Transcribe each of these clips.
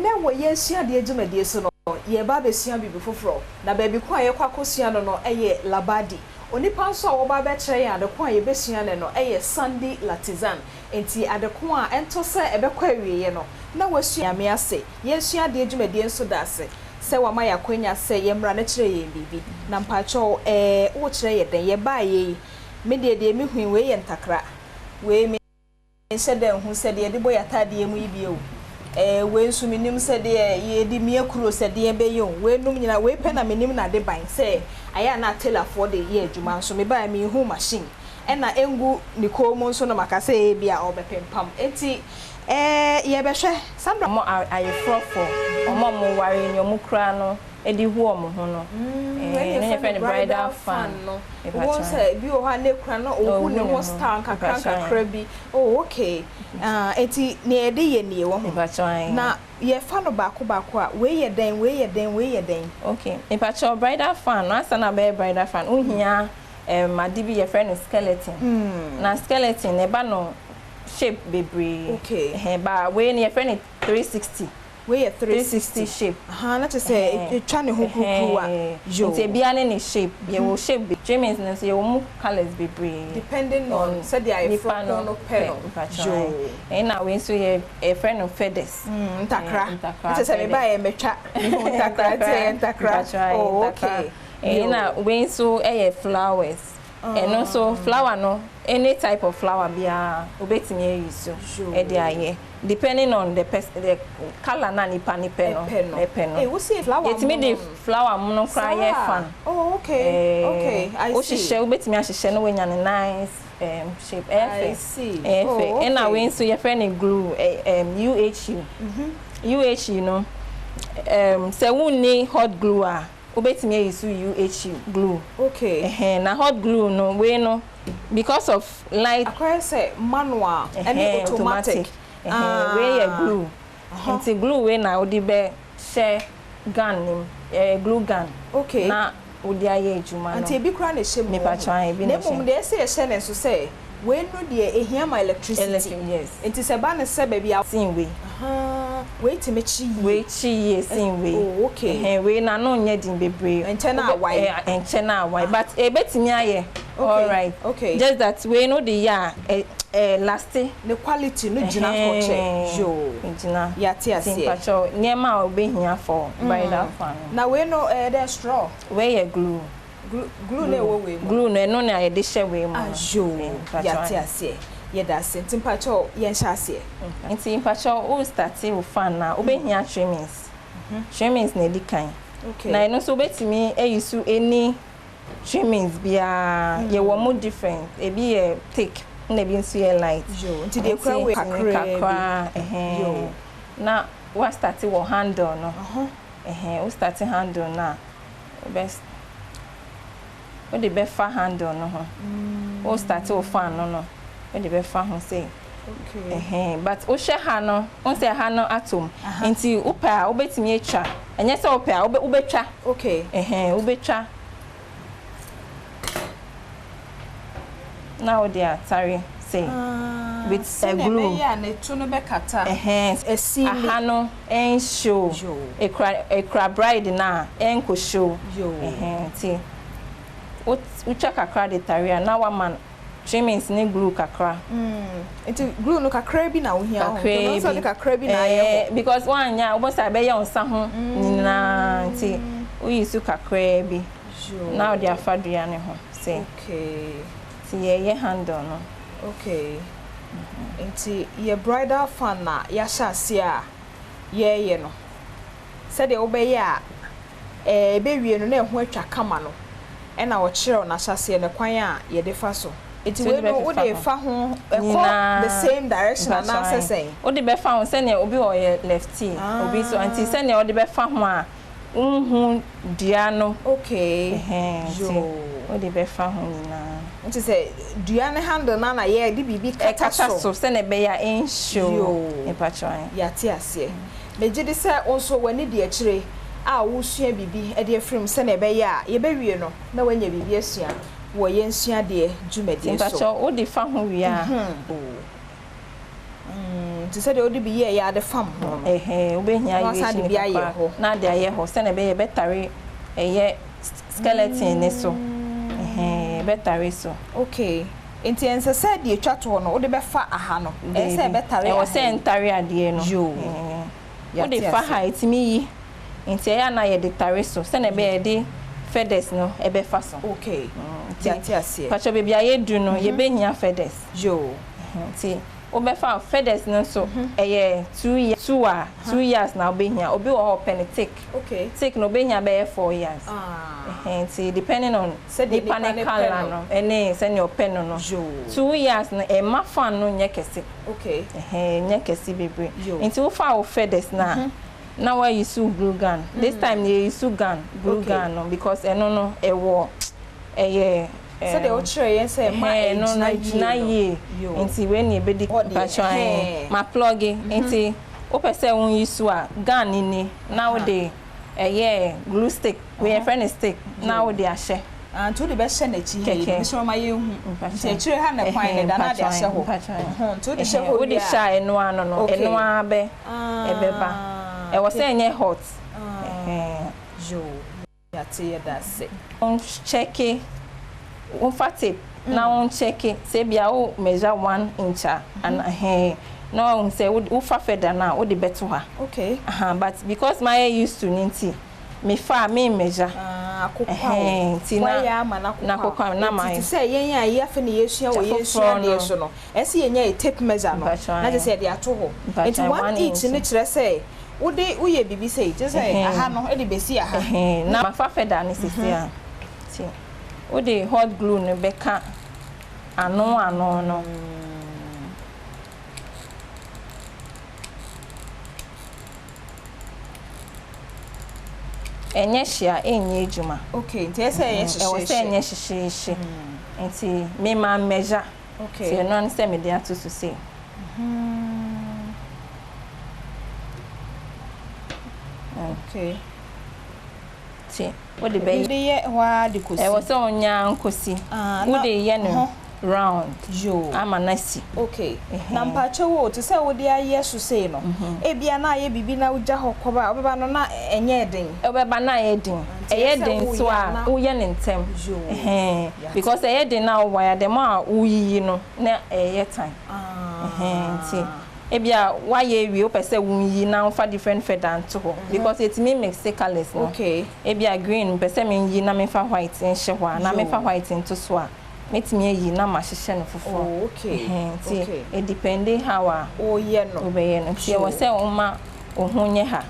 Ɛnnɛ wɔ yɛn Sua Adeɛ dwumadie so no, yɛreba abɛsua biribi foforɔ. Na baabi ko a yɛrekɔ akɔsua no no yɛ Labadi. Onipa nso a wɔreba abɛkyerɛ yɛn ade ko a yɛbɛsua nnɛ no yɛ Sandy Latizan. Enti ade ko a ɛntɔ sɛ ɛbɛkɔ awieɛ no, na wasua. Nyame ase. Yɛn Sua Adeɛ dwumadie nso da ase sɛ wama yɛn akwanya sɛ yɛmmra na kyerɛ yɛn biribi. Na mpakyɛw ɛɛ worekyerɛ yɛ dɛn? Yɛbaeɛ yi, me deɛ deɛ mehui, wei yɛ ntakra, wei me. Menhyɛ da nhu sɛ deɛ yɛde bɔ yɛn ataadeɛ mu yi bi o. Ɛɛ, wei nso mennim sɛ deɛ yɛde mia kuro sɛ deɛn bɛyɛ o. Weinom nyinaa, wei pɛ na menim n'ade ban sɛ ayɛ a na tailorfoɔ de yɛ adwuma nso mebaeɛ menhuu machine ɛna ɛngu ne kɔn mu nso na maka sɛ ebia ɔrebɛpempam. Enti ɛɛ, yɛrebɛhwɛ. Sandra. Wɔn ayeforɔfoɔ, wɔn a wɔware ne wɔn kura no de hu wɔn ho no. Wei na yɛfrɛ no bridal fan no. Wobɛhu sɛ ebi wɔ hɔ a na ekura na ohu ne ho style nkakra nkakra bi. Oh okay. Ah, enti nea yɛde yɛ nie, wahu. Na yɛfa no baako baako a, wei yɛ dɛn, wei yɛ dɛn, wei yɛ dɛn? Okay. Mepakyɛw, bridal fan no, ansa na wobɛyɛ bridal fan no, wohia um, ade bi yɛfrɛ no skeleton. Na skeleton no, ɛba no shape bebree. Okay. Ɛhɛn, ba wei no yɛfrɛ no 360. Wei yɛ 360 shape. Ahaa na kyerɛ sɛ etwa ne ho kurukuruwa. Yoo. Nti ebia ne ne shape. Yɛwɔ shape be trimmings no nso yɛwɔ mu colours bebree. Depending on sɛdeɛ ayeforo ko no pɛ no. Yoo. Ɛna wei nso yɛ yɛfrɛ no feathers. Ntakra. Ntakra. Nti sɛ meba yɛ mɛtwa mehu ntakra nti ɛyɛ ntakra. Oh okay. Ɛna wei nso yɛ flowers. Ɛno nso flower no any type of flower biara wobɛtumi ayi so de ayɛ depending on the person the colour na nipa no pɛ no pɛ no. Yɛtumi de flower mono koraa yɛ fan. Oh okay okay I see. Wohyehyɛ wobɛtumi ahyehyɛ na woanya no nice shape ɛyɛ fɛ. I see. Ɛyɛ fɛ. Ɛna wei nso yɛfrɛ no glue UHU. UHU no sɛ wonni hot glue a. Wobɛtumi ayi so UHU glue. Okay. Ɛhɛn, na hot glue no, wei no, because of light. Akɔyɛ sɛ manual ɛne automatic. Ɛhɛn, wei yɛ glue. Nti glue wei na wode bɛ hyɛ gun no mu, ɛyɛ glue gun. Okay. Na wode ayɛ adwuma no. Nti ebi koraa na ɛhyɛ mu. Mepakyɛw ae, ebi na ɛhyɛ mu. Na mmom deɛ ɛsɛ yɛhyɛ no nso sɛ, wei no deɛ ɛhia ma electricity. Electric, yes. Nti sɛ ɛba no sɛ baabi a. Sen wei. Ahaa, wei tumi kye yie. Wei kye yie sen wei. Oh, okay. Ɛhɛn, wei n'ano nyɛ den bebree. Ɛnkyɛ na awae. Ɛnkyɛ na awae, but ɛbɛtumi ayɛ alright. Okay. Just that wei no wode yɛ a, ɛ ɛ laste. Ne quality no gyina hɔ kyɛ. Yoo. Ɛgyina. Yɛate aseɛ. Nti mpakyɛw, nneɛma a wobɛhia for bridal fan no. Na wei no, ɛyɛ dɛn, straw? Wei yɛ glue. Glue no a ɛwɔ wei mu no. Glue no, ɛno na yɛde hyɛ wei mu no. Ayoo, yɛate aseɛ. Yɛda ase. Nti mpakyɛw yɛnhyɛ aseɛ. Nti mpakyɛw wo starte wo fan no a, wobɛhia trimmings. Trimmings na ɛdi kan. Na ɛno nso wobɛtumi ayi so any trimmings biara. Yɛwɔ mu different. Ebi yɛ thick ɛna ebi nso yɛ light. Yoo, nti deɛ ɛkura wei kakraa bi. Kakraa, ɛhɛn. Na wa starte wɔ handle no. Ɛhɛn, wo starte handle no a, wobɛ wode bɛfa handle no ho. Wo start wo fan no no, wode bɛfa ho sei. Ɛhɛn, but wohwɛ ha no, wohu sɛ ha no atɔ mu. Nti wopɛ a wobɛtumi atwa. Ɛnyɛ sɛ wopɛ a, wobɛtwa. Ɛhɛn, wobɛtwa na wode atare sei with a glue. Sɛnea ɛbɛyɛ a ne to no bɛkata. Ɛhɛn, aha no ɛnhyew. Ekura ekura bride no a ɛnkɔ hyew. Ɛhɛn nti wo wotwa kakra de tare a na wama no trimmings ne glue kakra. Nti glue no kakra bi na wohia ho. Kakra bi. Nti kakra bi na ayɛ hɔ. Ɛɛ because woanyɛ a wobɛhu sɛ ɛbɛyɛ wo nsa ho nyinaa nti woyi so kakra bi na wode afa dua no ho sei. Okay. Nti yɛyɛ handle no. Okay. Nti yɛ bridal fan na yɛahyɛ aseɛ a yɛreyɛ no, sɛdeɛ wobɛyɛ a ɛbɛwie no na ɛho atwa kama no, ɛna ɔkyerɛw n'ahyɛaseɛ no kwan a yɛde fa so. Nti wei no wode fa ho ɛkɔ the same direction anaasɛ sɛn? Wode bɛfa ho sɛdeɛ obi wɔ ɔyɛ lefty, obi nso nti sɛdeɛ wode bɛfa ho a wonhu dua no. Okay, Ɛhɛn, nti wode bɛfa ho nyinaa. Nti sɛ dua no handle no a na yɛde biribi kata so. Ɛkata so sɛnea ɛbɛyɛ a ɛnhyew. Yoo. Mepakyɛw ɛ. Yɛate aseɛ. Megye di sɛ wo nso w'ani di akyire a woresua biribi de afiri mu sɛnea ɛbɛyɛ a yɛbɛwie no na woanya biribi asua wɔ yɛn suadeɛ Nti dwumadie so. mpakyɛw wode fa ho wie a. Mm, nti. Nti sɛdeɛ wode bi yɛɛ yɛ ade fam ho no. Ɛhɛn, wobɛhia Na wasan de irrigation bi ayɛ kakra hɔ. na ade ayɛ hɔ sɛnea ɛbɛyɛ ɛbɛtare ɛyɛ skeleton ne so. Ɛhɛn, ɛbɛtare so. Okay. Nti ɛnsɛ sɛ deɛ etwa toɔ no wode bɛfa aha no. Ɛyɛ sɛ Daabi. ɛbɛtare Ɛwɔ aha sɛ yi. ntare adeɛ no. Yoo. Ɛhɛn. Wode Yɛate fa ase. ha ɛtumi yi. Nti ɛyɛ a na yɛde tare so sɛnea ɛbɛyɛ yɛde feathers no ɛbɛfa so. Okay. Nti Yɛate aseɛ. patro baabi a yɛdu no yɛbɛhia feathers. Yoo. Nti wobɛfa feathers no nso ɛyɛ 2 yards na wobɛhia. Obi wɔ hɔ ɔpɛ ne thick. Thick no wobɛhia bɛyɛ 4 yards. Ah. Ɛhɛn, nti depending on Sɛdeɛ nipa nipa ne ne pɛ colour no. no ɛne sɛnea ɔpɛ no no. 2 yards no ɛma fan no nyɛ kɛse. Ɛhɛn, nyɛ kɛse bebree. Yoo. Nti wofa wo feathers na na wayi so glue gun. This time yɛ use gun, glue gun no, because ɛno no ɛwɔ ɛyɛ Sɛdeɛ wokyerɛ yɛn sɛ ma ɛhɛn, no no ɛgyina gyina yie no. yie. Yoo. Nti wei ne ebedi Hɔ deɛ, mpatwa ɛhɛn. ma plug. Nti wopɛ sɛ wonyi so a, gun ni ni na wode ɛyɛ glue stick, wei yɛfrɛ no stick, na wode ahyɛ. Ah, nti wode bɛhyɛ n'akyi ha yi. Kɛkɛ. Mesrɛ ma yɛnhu. Mpatwa. Nti akyire ha na kwan ne da na ade ahyɛ hɔ. Mpatwa. Nti wode hyɛ hɔ Wode wie a. hyɛ a, ɛno ano no ɛno ara bɛ ɛbɛba. Ɛwɔ sɛ ɛnyɛ hot. Ɛhɛn. Yoo. Yɛate, yɛda ase. Wɔnkyɛke, wɔmfa tape na wɔnkyɛke sɛ ebia wo measure 1 inch a ana ɛhɛn na wɔn sɛ wofa feather no a wode bɛto ha. Aha, but because mayɛ used to ne nti mefa a me measure. Ah, akokwa Ɛhɛn, o. nti na Wayɛ ama no na akokwa na Nti ma te sɛ yɛn a yɛafe ne yɛsua wɔ Foforɔ yɛsua no. deɛ so no, ɛsɛ yɛnya yɛ tape measure no Mpatwa, na kyerɛ sɛ yɛde ato hɔ. Mpatwa, Nti one one inch inch. no kyerɛ sɛ wode woyɛ biribi sɛ kyerɛ sɛ aha no ɛde bɛsi aha. Ɛhɛn, na mafa feather no sisi a, nti wode hot glue no bɛka ano ano no. Ɛnyɛ hye a ɛnyɛ adwuma. Okay, nti ɛsɛ ɛyɛ hyehyɛhyɛ. Ɛwɔ sɛ ɛnyɛ hyehyɛhyɛ. Nti mema measure. Nti ɛno ano sɛ mede ato so sei. Nti wode bɛyɛ. Wode yɛ hɔ ara de kɔsi. Ɛwɔ sɛ wonya nkosi. Ah, na Wode yɛ no round ama no asi. Okay. Na mpakyɛ wo, te sɛ wode ayɛ so sei no, ebia na ayɛ biribi na wogya hɔ kɔba a, wobɛba no na ɛnyɛ den. Wobɛba na ayɛ den. Nti Ɛyɛ ɛsɛ den so woyɛ a na woyɛ ne ntɛm. Yoo. Ɛhɛn. Because ɛyɛ den na wowire the more a woyiyi no na ɛyɛ time. Ɛhɛn, nti ebia woayɛ awie, wopɛ sɛ wonyi na wofa different feather nto hɔ because yɛtumi mix colours no. Ebia green mpɛ sɛ menyi na memfa white nhyɛ hɔ a na memfa white nto so a, mɛtumi ayi na mahyehyɛ no foforɔ. Ɛhɛn, nti ɛdepend how a Woyɛ no. wobɛyɛ no. Nti ɛwɔ sɛ woma wo ho nyɛ ha.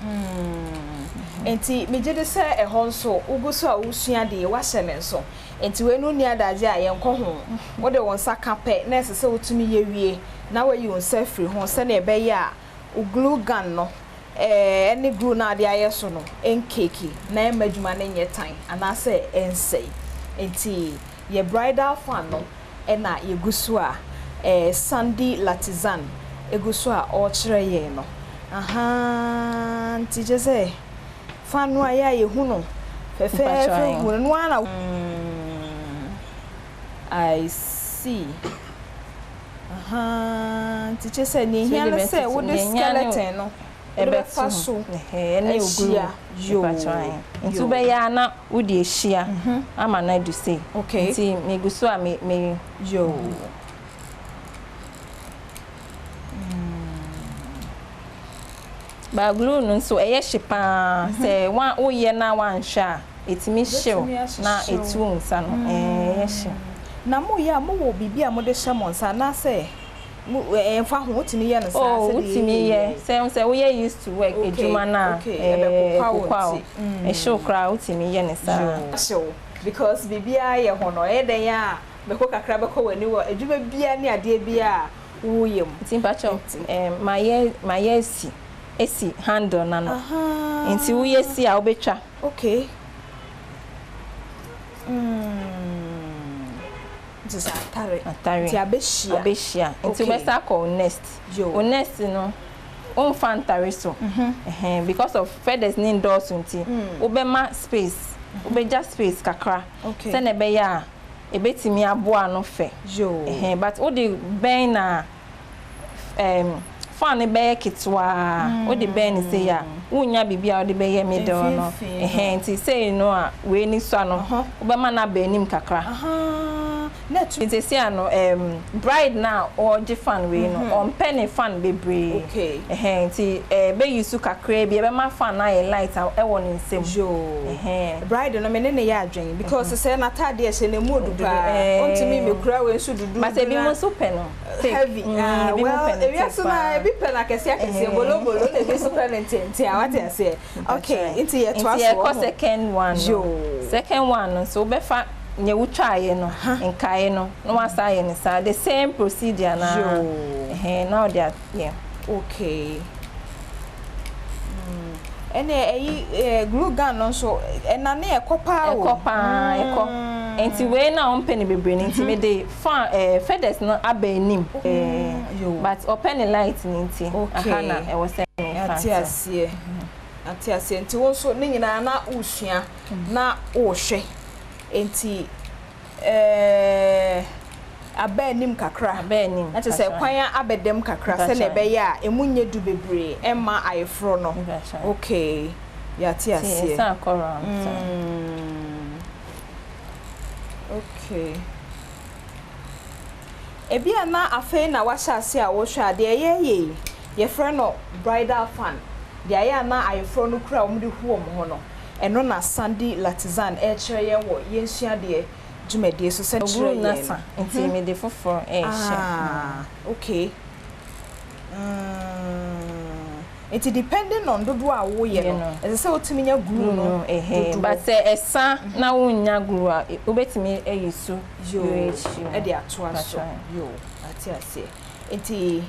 Nti megye de sɛ ɛhɔ nso wogu so a wosua deɛ wahyɛ ne nso. Nti wei no nni adagye a yɛnkɔ ho. Wode wo nsa ka pɛ na ɛsɛ sɛ wotumi yɛ wie na wayi wo nsa afiri ho sɛnea ɛbɛyɛ a wo glue gun no ɛne glue no a ade ayɛ so no ɛnkeki na ɛmma adwuma no nyɛ tan anaasɛ ɛnsɛe. Nti yɛ bridal fan no ɛna yɛgu so a Sandy Latizan egu so a ɔrekyerɛ yɛn no. Ahaa, nti kyerɛ sɛ fan no a yɛ a yɛhu no fɛfɛɛfɛ gu no no ara na I see. Ahaa, nti kyerɛ sɛ nea ehia no sɛ wode skeleton no wode bɛfa so ahyia. Yoo. Nti wobɛyɛ a na wode ahyia ama no adu sei. Nti megu so a me Yoo. Ba glue no nso ɛyɛ hye paa sɛ wa woyɛ na wanhwɛ a, ɛtumi hyew na ɛtu wo nsa no, ɛyɛ hye. Na moyɛ a mowɔ biribi a mode hyɛ mo nsa anaasɛ mo ɛmfa ho, wotumi yɛ no saa? Oh, sɛdeɛ wotumi yɛ sɛ woyɛ used to work adwuma no a ɛbɛkokwa wo ɛkokwa wo nti. Ɛhyew koraa wotumi yɛ ne saa. Hyew because biribiara yɛ ho no ɛyɛ dɛn a bɛkɔ kakra bɛkɔ w'ani wɔ adwuma biara ne adeɛ biara a woyɛ mu. Nti mpakyɛw, mayɛ esi handle n'ano. Nti woyɛ si a wobɛtwa. Okay. Nti sɛ atare. Atare. Nti abɛhyia. Abɛhyia. Nti wobɛsa akɔ wo next. Yo. Wo next no, womfa ntare so. Ɛhɛn, because of feathers ne ndɔɔso nti, wobɛma space. Wobɛgya space kakra. Okay. Sɛnea ɛbɛyɛ a ebɛtumi aboa ano fɛ. Yo. Ɛhɛn, but wode bɛn na. Fan no bɛyɛ ketewaa. Wode bɛn no sei a, wonnya biribi a wode bɛyɛ middle no. Mfimfini no. Ɛhɛn, nti sei no a wei ni sua no, wobɛma no aba anim kakra. Na ɛtu. Nti seesei ano, ɛɛm, bride no a ɔregye fan wei no, ɔmpɛ ne fan bebree. Ɛhɛn, nti ɛɛ, bɛ use kakraa bi, ɛbɛma fan no ayɛ light a ɛwɔ ne nsam. Yoo. Ɛhɛn. Bride no, me ne no yɛ adwene because sɛ n'atadeɛ a ɛhyɛ no, ɛmu odu paa. Ɔntumi mmɛkura wei nso duduudu But ebinom na. nso pɛ no thick. Heavy. Ah, Ebinom well, pɛ no thick ewiase no paa. ara, ebi pɛ no akɛseɛ akɛseɛ, bolo bolo, na ebi nso pɛ no ntiantia, wate aseɛ? Okay, nti yɛtoa Nti so, yɛkɔ ɔho. second one no. Yoo. Second one no nso, wobɛfa nea wotwaeɛ no, nkaeɛ no, na woasan ayɛ no saa, the same procedure no ara. Yoo. Ɛhɛn, na wode ayɛ. Okay. Mm. Ɛnna ɛyi eh, glue gun no nso ɛnane ɛkɔ paa o. Ɛkɔ paa, ɛkɔ. Nti wei na ɔmpɛ no bebree no nti mede fa eh, feathers no aba anim. Eh, Yoo. but ɔpɛ ne light no nti, aha na ɛwɔ sɛ mefa Ate nto. aseɛ. Ate aseɛ. Nti wo nso ne nyinaa na wosua na wohwɛ. Nti eh, aba anim kakra. Aba anim Na kyerɛ sɛ kakra. kwan abɛdam kakra Mpakyɛ. sɛnea ɛbɛyɛ a emu nyɛ du bebree ɛmma ayeforɔ no. Mpakyɛ. Okay. Yɛate Nti aseɛ. yɛsan akɔ round saa. Okay. Ebi a na afei na wahyɛ ase a wɔhwɛ a deɛ ɛyɛ yɛ yi, yɛfrɛ no bridal fan. Deɛ ayɛ a na ayeforɔ no kura a wɔde hu wɔn ho no, ɛno na Sandy Latizan ɛrekyerɛ yɛn wɔ Yɛn Suadeɛ dwumadie so sɛ Glue kyerɛ no yɛn asa no. nti mede foforɔ ɛrehyɛ. Ah, okay. Nti depending on dodoɔ a woyɛ no, Yɛ no. ɛsɛ sɛ wotumi nya glue Glue no no ɛhɛn. dodoɔ. But sɛ ɛsa na wonnya glue a, wobɛtumi ayi so Yoo, UHU no. ɛde atoa so. Mpakyɛ. Yoo, ate aseɛ. Nti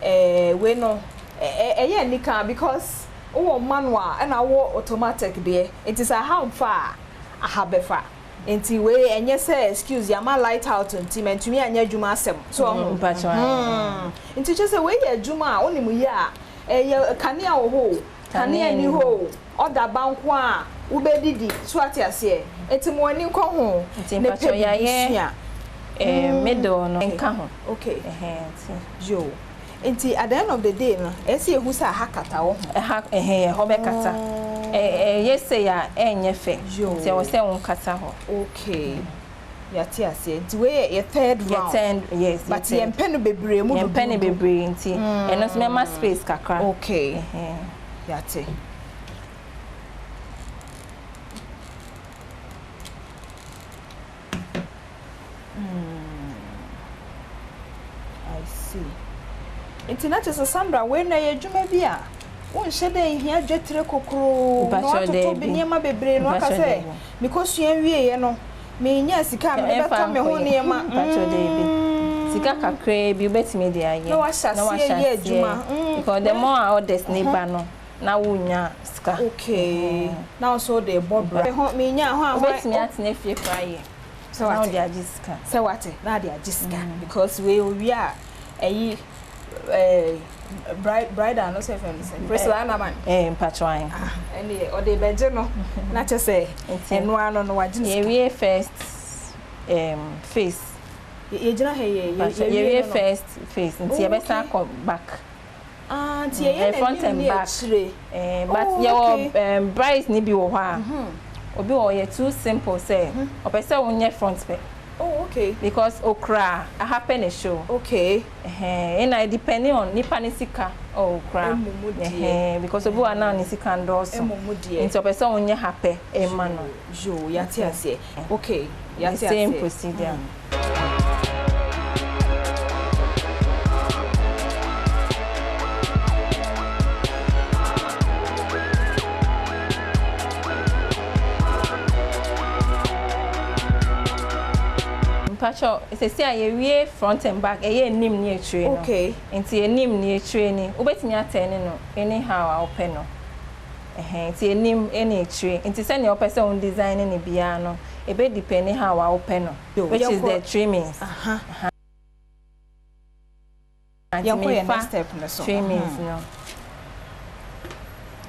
ɛɛ wei no ɛ ɛyɛ anika because wowɔ manual ɛna wowɔ automatic deɛ. Nti sɛ aha mfa a, aha bɛfa. Nti wei ɛnyɛ sɛ excuse yɛama light out nti mantumi anyɛ adwuma asɛm. So ɔho. Mpakyɛ. Nti kyerɛ sɛ wei yɛ adwuma a wonim yɛ a ɛyɛ kanea wɔ hɔ o, kanea ni hɔ o, ɔda ba nko a wobɛdidi so ate aseɛ. Nti mo ani nkɔ ho Nti na pɛ mpakyɛ biribi yɛayɛ sua. middle no nka ho. Okay. Ɛhɛn nti. Yo. Nti at the end of the day no, ɛsɛ sɛ yɛhu sɛ aha kata wo ho. Ɛha ɛhɛn ɛhɔ bɛkata. Ɛyɛ sei a ɛnyɛ fɛ. Yo. Nti ɛwɔ sɛ wo nkata hɔ. Okay. Yɛate aseɛ. Nti wei yɛ yɛ third Yɛ round. third, yes. But yɛ third. yɛmpɛ no bebree mu Yɛmpɛ no duduudu. bebree nti ɛno nso mɛma space kakra. Okay. Ɛhɛn. Yɛate. I see. Nti na kyerɛ sɛ Sandra wei na ɛyɛ adwuma bi a wonhyɛ dɛ nhia dwetire kokoroo na Mpakyɛ watoto bi daabi. nneɛma bebree na waka Mpakyɛ sɛ daabi. mekɔsua wieɛ no menya sika a mede Ɛmfa bɛtɔ me ho nkɔyɛ. nneɛma. Mpakyɛ daabi. Sika kakraa bi wobɛtumi de ayɛ. Na wahyɛ aseɛ yɛ adwuma. Because the more a orders ne ba no, na wonya sika. Okay. Na wo nso wode bɔ bra. Me ho menya ho a ho Wobɛtumi atena fie koraa yɛ. Sɛ Na wate. wode agye sika. Sɛ wate na ade agye sika because wei owie a ɛyi ɛɛ bride bridal no sɛ fɛn no sɛ Priscilla Anaman. Mpakyɛ ayi. Ah, ɛne ɔde bɛgye no na kyɛ sɛ Nti ɛno ano no wagye ne sika. yɛwie first face. Yɛgyina ha yɛ Mpakyɛ yɛwie yɛwie no no. first face nti Oh, yɛbɛsan okay. akɔ back. Ah, nti yɛyɛ front n'anim and ne back. akyire. But Oh, yɛwɔ okay. brides ne bi wɔ hɔ a obi wɔ ɔyɛ too simple sɛ ɔpɛ sɛ wonyɛ front pɛ. Oh, okay. Because okura aha pɛ ne show. Okay. Ɛhɛn, ɛna depending on nipa ne sika a okura. Emu mu deɛ. Ɛhɛn, because obi wɔ hɔ a na ne sika ndɔɔso. Emu mu deɛ. Nti ɔpɛ sɛ wonyɛ ha pɛ ɛma no. Yo, yɛate aseɛ. Okay, yɛate The same aseɛ. procedure. Mpakyɛ sɛsi a yɛwie front and back, ɛyɛ anim ne akyire no. Okay. Nti anim ne akyire ni, wobɛtumi atɛne no anyhow a wopɛ no. Ɛhɛn, nti anim ne akyire. Nti sɛnea wopɛ sɛ wo design ne biara no, ebe depend how a wopɛ no, which is the trimmings. Nti Yɛnkɔ yɛ mefa next step no so. Trimmings no.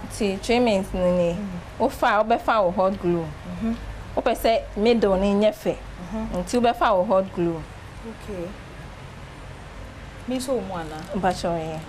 Nti trimmings no ni, wofa a wobɛfa wo hot glue. Wopɛ sɛ middle no nyɛ fɛ, nti wobɛfa wo hot glue. Okay. Mi nso wɔ mu ana? Mpakyɛ ɔyɛ.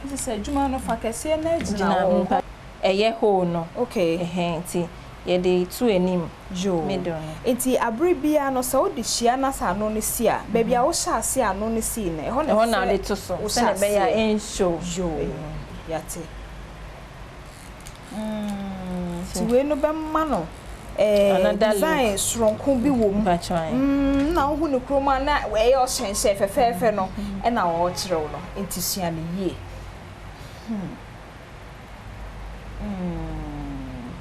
Nti sɛ adwuma no fa kɛseɛ no ara gyina wɔ hɔ. Ɛyɛ hole no. Okay. Ɛhɛn nti yɛde to anim. Yoo. Middle no. Nti abere biara no sɛ wode hyia na sɛ ano no si a, baabi a wohyɛ aseɛ a ano no sii no, ɛhɔ na Ɛhɔ na ɛsɛ wode to so sɛ wohyɛ sɛdeɛ ɛbɛyɛ a aseɛ. ɛnhyew. Yoo. Yɛate. Mm, nti wei no bɛma no eh, design soronko bi wɔ mu. Mm, na wohu no kurom a na ɛyɛ ɔhyɛnhyɛn fɛfɛɛfɛ no ɛna ɔrekyerɛw no. Nti sua no yie. Hmm. Mm.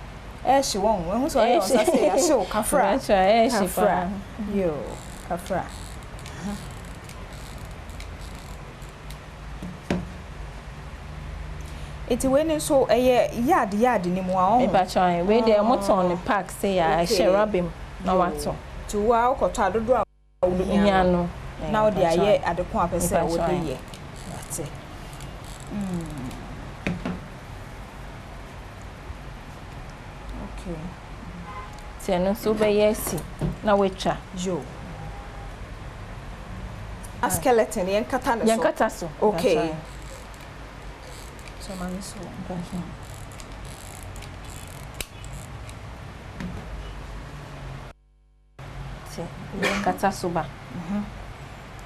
Ɛhye wɔn, ehu sɛ ɔyɛ ɔsa sɛ yɛahyew kafra. Kafra. Yo, kafra. Nti wei no nso ɛyɛ yard yard no mu a ɔho? Mepakyɛw ae, wei deɛ ɔmo tɔn no pack sei a, ɛhyɛ rubber mu na watɔ. Nti wo ara wokɔtɔ a dodoɔ a wohia no na wode ayɛ ade ko a wopɛ sɛ wode yɛ. Mate. Mm. Okay. Nti ɛno nso wobɛyɛ asi na woatwa. Yo. Na skeleton yɛnkata ne so. Yɛnkata so. Okay. So ma me so. Nti yɛkata so ba.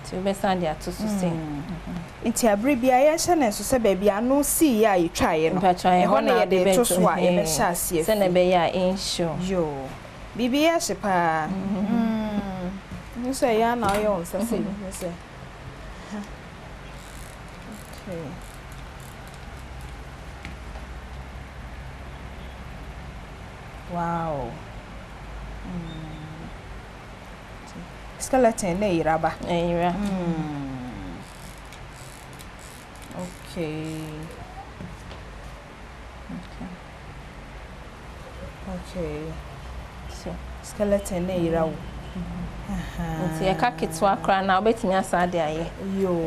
Nti wobɛsan de ato so sei. Nti abere biara yɛnhyɛ no nso sɛ baabi a ano siiɛ a yɛtwaeɛ no, ɛhɔ na yɛde reto so a yɛbɛhyɛ aseɛ afiri. Sɛdeɛ ɛbɛyɛ a ɛnhyew. Yoo. Biribi yɛ hye paa. Wohu sɛ ɛyɛ a na woyɛ wo nsa sei. Wohu sɛ. Okay. Wow. Mm. Skeleton na ɛyera ba. Ɛyera. Mm. Okay. Okay. Okay. So skeleton na ɛyera wo. Nti ɛka ketewa koraa na wobɛtumi asan de ayɛ. Yoo.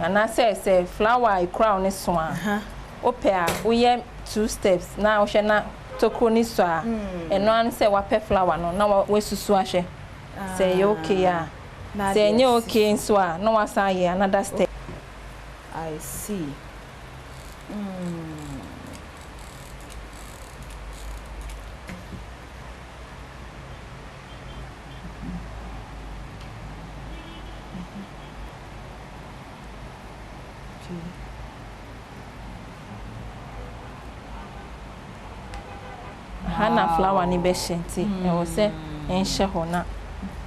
Anaasɛ sɛ flower a ekura wo no so a, wopɛ a woyɛ two steps na wohwɛ na tokuro no sɔ a, ɛno ara ne sɛ woapɛ flower no na woasusu ahwɛ sɛ ɛyɛ okay a. Sɛ ɛnyɛ okay nso a, na woasan ayɛ another step. I see. Mm. Ha na flower no bɛhyɛ nti ɛwɔ sɛ nhyɛ hɔ na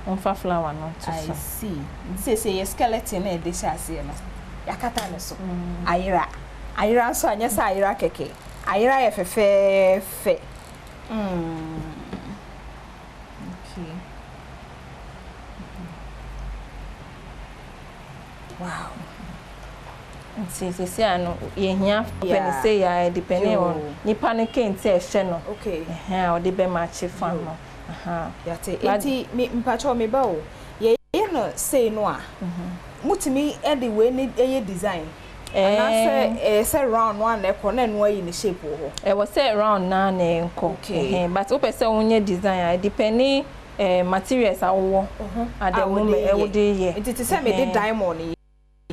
womfa flower no nto so. I see. Nti seesei yɛ skeleton na yɛde hyɛ aseɛ no, yɛakata ne so. Ayera. Ayera nso anyɛ sɛ ayera kɛkɛ. Ayera yɛ fɛfɛɛfɛ. Mm. Okay. Wow. Nti sisi a no yɛhia pɛ ne sei a depending on nipa no kente a ɛhyɛ no. Okay. Ɛhɛn a ɔde bɛ match fan no. Aha. Yate. Nti me mpakyɛw me ba o. Yɛyɛ no sei no a. Mutumi de wei ne ɛyɛ design. Anaasɛ ɛyɛ sɛ round no ara na ɛkɔ na ɛno ayi ne shape wɔ hɔ. Ɛwɔ sɛ round no ara na ɛnkɔ. Okay. Ɛhɛn but wopɛ sɛ wonyɛ design a depending eh, materials a wowɔ at the moment a wode yɛ. Nti te sɛ mede diamond yi,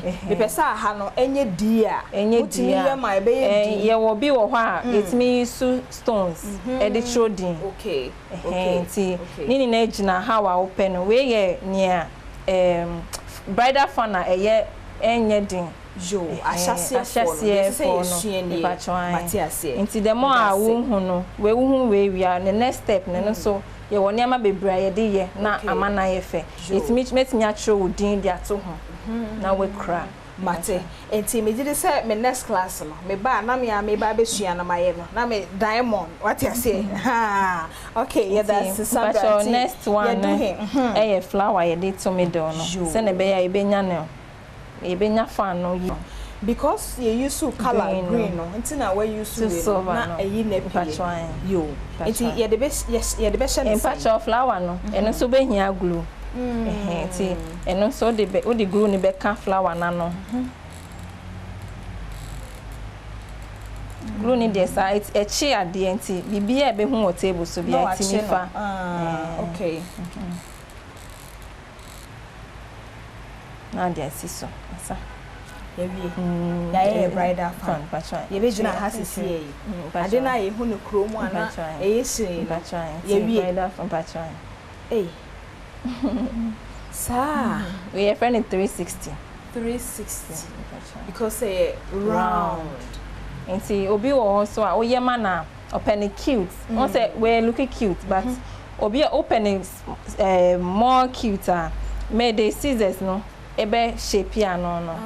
mepɛ sɛ aha no ɛnyɛ D a, motumi yɛ ma ɛbɛyɛ D? Yɛwɔ bi wɔ hɔ a yɛtumi use stones de twerɛ din. Okay, okay. Nti ne nyinaa gyina how a wopɛ no. Wei yɛ nea ɛɛm bridal fan a ɛyɛ ɛnyɛ den. Yoo, ahyɛaseɛfoɔ no, deɛ ɛsɛ sɛ yɛsua nie, mate aseɛ. Nti the more a wohu no, wei wohu wei wie a, the next step no, ɛno nso yɛwɔ nneɛma bebree a yɛde yɛ na ama no ayɛ fɛ. Yɛtumi, mɛtumi atwerɛ wo din de ato ho na woakura. Mate. Nti megye di sɛ me next class no, meba a na me ara meba abɛsua na mayɛ no, na me diamond, wate aseɛ? Haa. Okay, yɛda ase Sandra. Nti mpakyɛw Nti next one yɛdu no he? yɛ flower a yɛde to middle no, sɛdeɛ ɛbɛyɛ a yɛbɛnya no Yɛbɛnya fan no yi. Because yɛ use colour green no nti na wa use wei no na ayi no apue yoo nti yɛde bɛ yɛde bɛhyɛ no sɛn. Mpakyɛw flower no ɛno nso wobɛhia glue ɛhɛn nti ɛno nso wode bɛ wode glue no bɛka flower no ano glue no deɛ saa ɛkye adeɛ nti biribiara a ɛbɛhu wɔ table so biara ɛtumi fa. Na wakye no ah okay. Na ɔde asi so. Asa. Yɛwie. Yɛayɛ yɛ bridal fan. Yɛbɛgyina ha sisi yɛ yi. Ade no a yɛhu no kurom a na ɛyɛ hyerɛn no. Yɛwie. Ei. Saa. Wei yɛfrɛ no 360. 360. Because ɛyɛ round. Nti obi wɔ hɔ so a woyɛ ma na ɔpɛ no cute. Wɔn sɛ wei look cute, but obi a wopɛ no more cute a, mede scissors no ebe shape ano no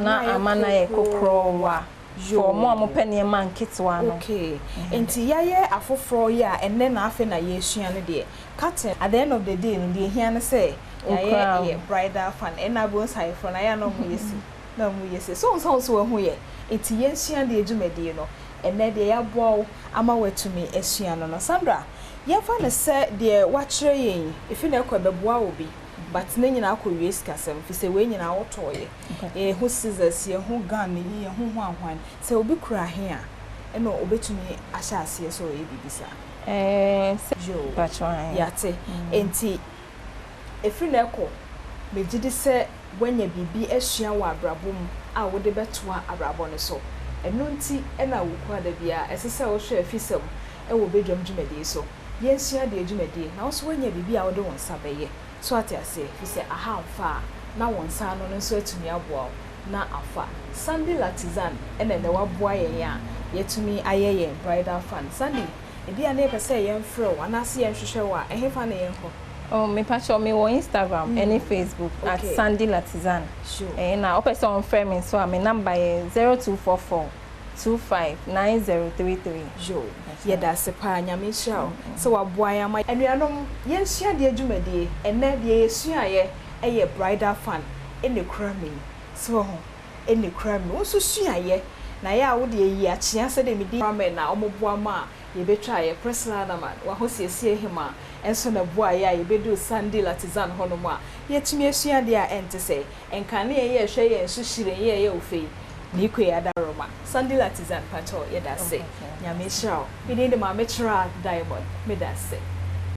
na ama na yɛ kokorɔwa for mo a mopɛ nneɛma nketewa no. Okay, nti yɛayɛ afoforɔ yi a ɛnɛ na afei na yɛresua no deɛ, cutting, at the end of the day no, deɛ ehia no sɛ yɛayɛ yɛ bridal fan. Ɛna abɛn sɛ ayeforɔ no ayɛ a na ɔmo yɛ si na ɔmo yɛ si so nsa nso wɔn ho yɛ. Nti yɛnsua deɛ dwumadie no ɛnɛ deɛ yɛaboa wo ama wɔatumi asua no. Sandra, yɛmfa no sɛ deɛ wakyerɛ yɛn efi na ɛkɔ ɛbɛboa wo bi, but ne nyinaa akɔ wie sikasɛm fi sɛ wei nyinaa wotɔɔyɛ. Yɛho scissors, yɛho gun yi, yɛho hwanhwan. Sɛ obi kura he a ɛna obɛtumi ahyɛ aseɛ sɛ ɔyɛ biribi saa? Sɛ Yo. Patron. Yɛate. Nti ɛfiri na ɛkɔ, megye di sɛ woanya biribi asua wɔ abrabɔ mu a wode bɛtoa abrabɔ no so. Ɛno nti ɛna wo da biara ɛsɛ sɛ wohwɛ afisɛm ɛwɔ badwam dwumadie so. Yɛnsua deɛ dwumadie na wo nso woanya biribi a wode wo nsa bɛyɛ so, ate aseɛ? Fi sɛ aha mfa a na wo nsa ano no nso atumi aboa wo na afa. Sandy Latizan ɛna ɛnɛ waboa yɛn a yɛtumi ayɛ yɛn bridal fan. Sandy, ebi a na yɛpɛ sɛ yɛmfrɛ wo anaasɛ yɛnhwehwɛ wo a, ɛhefa na yɛnkɔ? Oh, mepakyɛw, mewɔ Instagram ɛne Facebook at Sandy Latizan. Na wopɛ sɛ ɔmfrɛ me nso a, me number yɛ 0244 259033. Yo, yɛda ase paa. Nyame nhyira wo sɛ waboa yɛn ama. Anuanom, yɛnsua deɛ dwumadie. Ɛnɛ deɛ yɛsuaeɛ ɛyɛ bridal fan. Ɛna kura me yi sɛ wɔ ho ɛna kura me. Wo nso suaeɛ na yɛ a wode ayi akyea sɛdeɛ medi ramen na ɔmoboa ma a yɛbɛtwa yɛ. Priscilla Anaman wahosiesie hema ɛnso na boa yɛ a yɛbɛduru Sandy Latizan hɔnom a yɛtumi asua deɛ a ɛnte sɛ nkanea yɛ ɛhwɛ yɛn so hyerɛn yɛ ɛyɛ ofe yi ne ikwe adaroma. Sandy Latizan, pakyɛw, yɛda ase. Nyame nhyira wo. Medin de Maame Kyerɛ Diamond. Meda ase.